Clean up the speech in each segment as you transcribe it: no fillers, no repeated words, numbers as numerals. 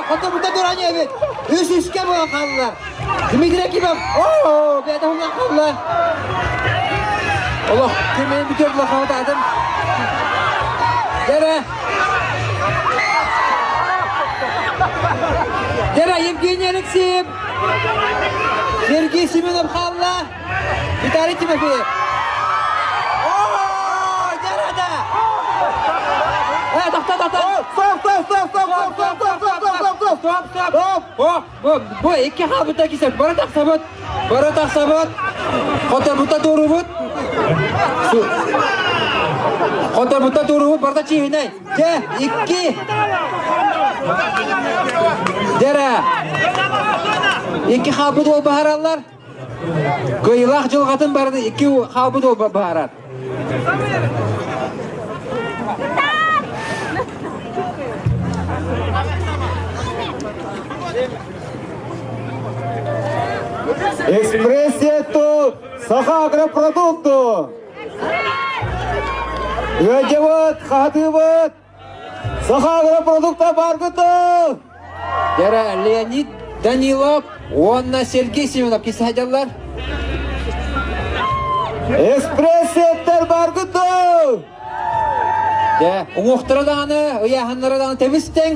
Хоту бута туран эбит. Үс үскэ буолан хааллылар. Дмитрий Акимов, оо, бэйэтэ хуннан хаалла. Олох кимин бүтөр лохоотаатым. Дэрэ. Дэрэ Евгений Алексеев. Сергей Семенов хаалла. Виталий Тимофеев. Оо, дэрэ да. Э, тохто, тохто. Стоп, стоп, стоп, стоп, стоп, стоп, стоп, стоп, стоп, стоп, Стоп, стоп. стоп. О, бу, бу икки хаалбыта кисеп. Бары тахсабыт. Бары тахсабыт. Хоторбута туурубут. Хоторбута туурубут. Барда чиһинэй. Дьэ, икки. Дэрэ. Икки хаалбыт уол баһараллар. Кыайыылаах дьылҕатын барыны икки хаалбыт уол баһарар. Экспрессия-ту Саха агропродукту! Ыадьабыт, хаһатыыбыт! Саха агропродукта баргытыл! Дьэрэ Леонид Данилов уонна Сергей Семенов кисэһэдьаллар. Эспрессиэттэр баргытыл! Дьэ, уҥуохтара даҕаны, ыйааһыннара даҕаны тэбис-тэҥ.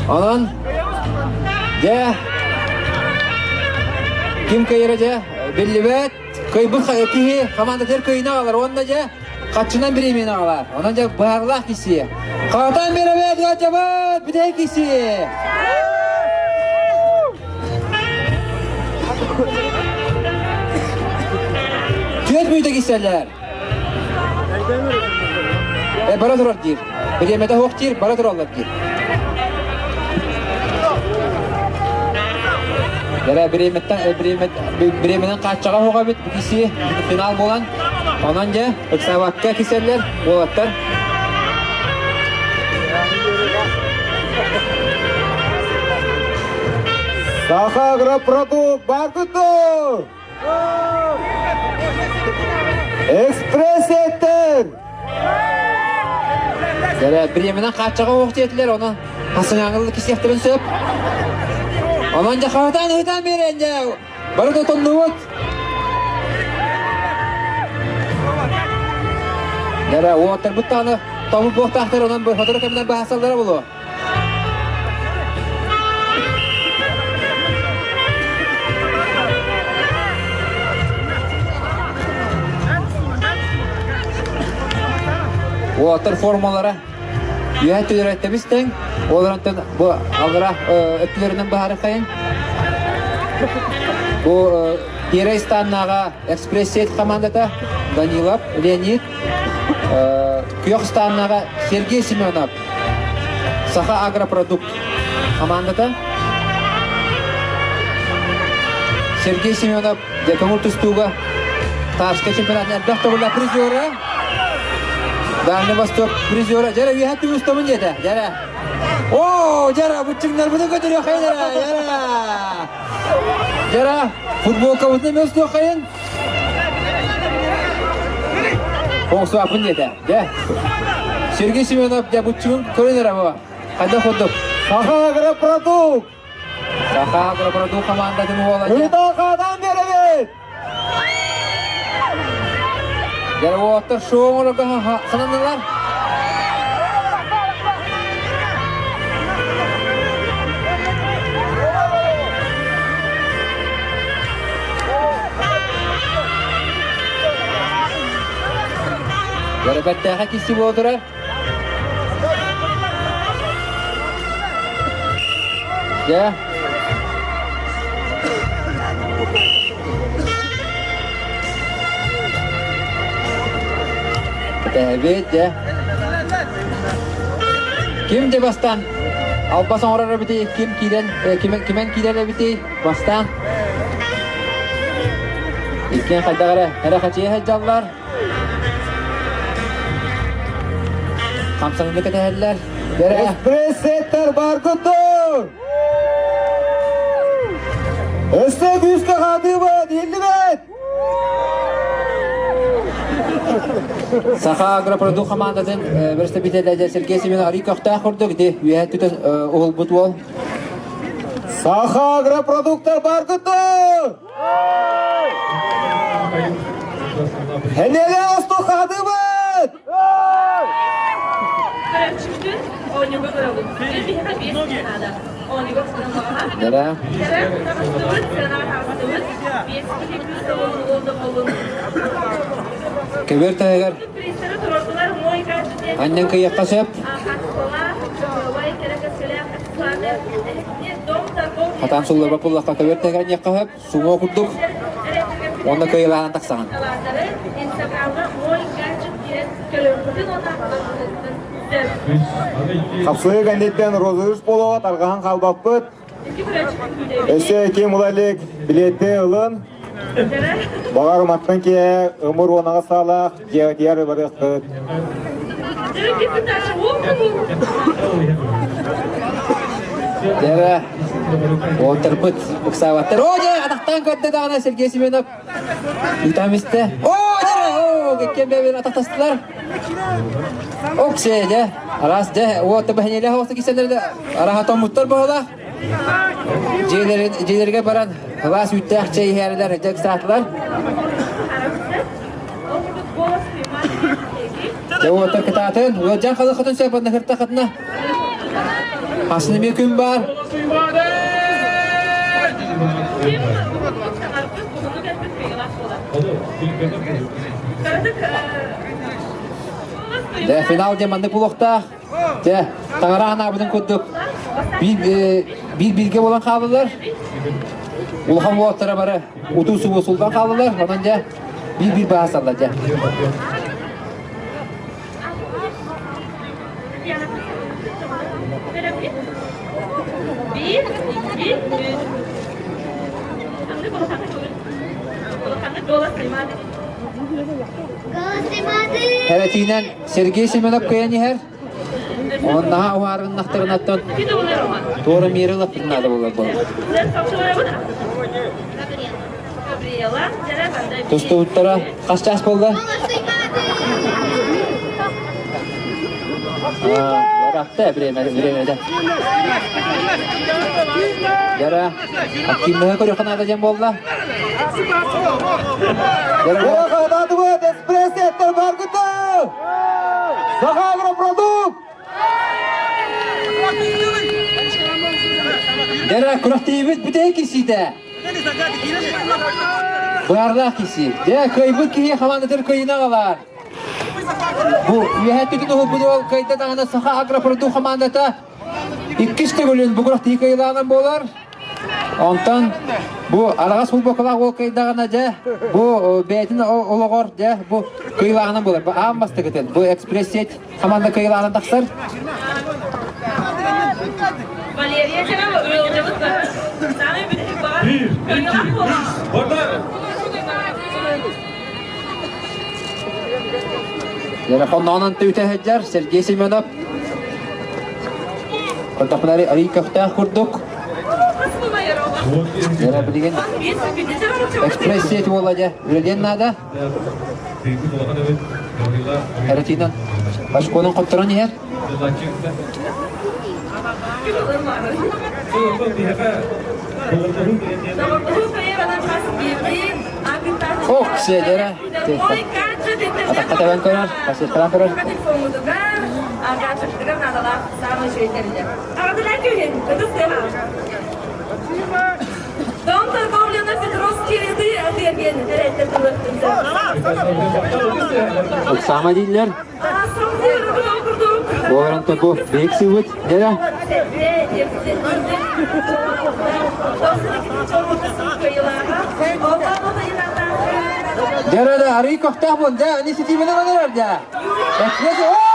Онон, дьэ, ким кыайара дьэ, биллибэт. Кыайбыт киһи хамаандатыгар кыайыыны аҕалар уонна дьэ хаччынан бириэмийэни аҕалар. Онон дьэ быһаарылаах киси. Хаатан биэрэбит, ыалдьабыт, бүтэй киси. Түөрт мүнүүтэ киссэллэр. Э, бара турар диир. Бириэмэтэ суох диир, бара тураллар диир. Дэрэ бириэмэттэн бириэмэнэн хааччаҕа суох эбит бу киси финал буолан. Онон дьэ ыксаабакка кисэллэр уолаттар. Саха агропродукт баргытыл! Экспресс-эттэр! Дэрэ бириэмэнэн хааччаҕа суох диэтилэр, онон хасыҥааҥылы кисиэхтэрин сөп. Онон дьэ хаһытаан ыһытаан биэрэн дьэ бары да тоннубут. Дэрэ уоттарбыт даҕаны тоҥмут буохтаахтар онон сотору кэминэн быһаасаллара буолуо. Уолаттар формалара үөһэ өттүлэрэ тэбис-тэҥ, олорон бу аллара өттүлэринэн быһаарыаххайын. Бу Тиэрэ станнааҕа экспресс-сеть командата Данилов Леонид, Күөх станнааҕа Сергей Семенов, Саха Агропродукт командата Сергей Семенов дьэ көҥүл тустууга Тарскай чемпионатын элбэх төгүллээх призера Дальний Восток призера дьэрэ үөһэ түгүстөмүн диэтэ дьэрэ О, дьэрэ быччыҥнарбытын көтөрүөххэйин эрэ дьэрэ дьэрэ футболкабытын эмиэ устуоххайын Хоҥсуаппын диэтэ дьэ Сергей Семенов дьэ быччыҥын көрөн эрэ бу хайдах курдук Саха агропродукт! Саха агропродукт командатын уола дьэ Ыытаахаатаан биэрэбит! Дьэ уолаттар шоу оҥорорго сананнылар. Бэрбэттээхэ киси буола турар. Дьэ. Кэтэһэбит, дьэ. Ким дьэ бастаан албас оҥорор эбитий, ким киирэн, кимэн киирэр эбитий, бастаан. Иккиэн хайдах эрэ, эрэ хачыйа сылдьаллар. Хамсаныыны кэтэһэллэр. Экспресс-сеттэр баргыттыр! Өссө күүскэ хаатыыбыт, иһиллибэт! Саха агропродукт хамаандатын бэрэстэбиитэлэ Сергей Семенов арый көхтөөх курдук ити үөһэ түтэ уһулбут уол. Саха агропродукта баргыты! Хенеле остухадыбыт! Да. Көбүөр таһыгар анньан кыйыахха сөп. Хатаан сулларба пуллахха көбүөр таһыгар анньыахха сөп. Суҥуо курдук. Уонна кыайылааһын тахсаҕын. Хапсыһыы кэнниттэн розыгрыш буолуоҕа тарҕаһан хаалбаппыт. Өссө ким ыла илик билиэти ылын. Баҕар уматтан киэһэ ымыр уонаҕа саалаах дьиэҕитигэр барыаххыт. Дьэ, уолтарбыт ыксаабаттар. Оо, дьэ, атахтаан көрдө даҕаны Сергей Семенов. Ыытаам истэ. Оо, дьэ, оо, иккиэн бэйбин атахтастылар. Оксе, дьэ, араас, дьэ, уот бэһиниэлээх оҕото кисэлэр араха томмуттар баһылаах. Дьиэлэригэр баран, кылаас үүттээх чэй иһээрилэр, дьэ, ыксаатылар. Дьэ, уоттар кытаатын, ыалдьан халыххытын сөп, онно хыртахытына. Хасын эмиэ күн баар. Дьэ, финал дьэ маннык буолуохтаах. Дьэ, таҥара анаабытын курдук биир бииргэ буолан хааллылар. Улахан уолаттара бары утуу-субуу сулдан хааллылар. Онон дьэ биир-биир баһасаллар дьэ. Эрэтиинэн Сергей Семенов кыайан иһэр. Оннаһа уһаарыннахтарынаттан туора миэрэ ылаппытын наада буолар буолар. Тустубуттара хас чаас буолла? Барахта время, время, Дара, активныга көрүөххэ наада диэн буолла. Уохадаатыбыт эспрессеттер баргыты! Саха агропродукт! Дара, күрэхтиибит бүтэһик кисиитэ. Быһаардаах киси. Дьэ, кыайбыт киһи хамаандатыгар кыайыыны аҕалар. Бу үөһэ түтүн уһулбут уол кыайда даҕаны Саха агропродукт хамаандата иккис төгүлүн бу күрэхтии кыайыылааҕынан буолар. Онтон бу араҕас футболкалаах уол кыайдаҕына дьэ бу бэйэтин олоҕор дьэ бу кыайыылааҕынан буолар. Бу аан бастакытын бу экспресс-сеть хамаанда кыайыылааҕынан тахсар. Валерия Телефоннонон түүтэ сылдьар Сергей Семенов. Көрдөхпүнэ арый көхтөөх курдук. Дьэ билигин экспресс-сеть буолла дьэ үлэлиэн наада. Эратинан очконун хотторон иһэр. Ох, сиэдэрэ. Атахха тэбэн көрөр, пассивкалаан көрөр. Дом торговли на Петровские ряды отверген. Ыксаама дииллэр. Буоларан бу биһик сыыбыт дэрэ. Дэрэ да арый көхтөөх буол дэ, ани ситиибинэ манырар дэ. Экспресс, о!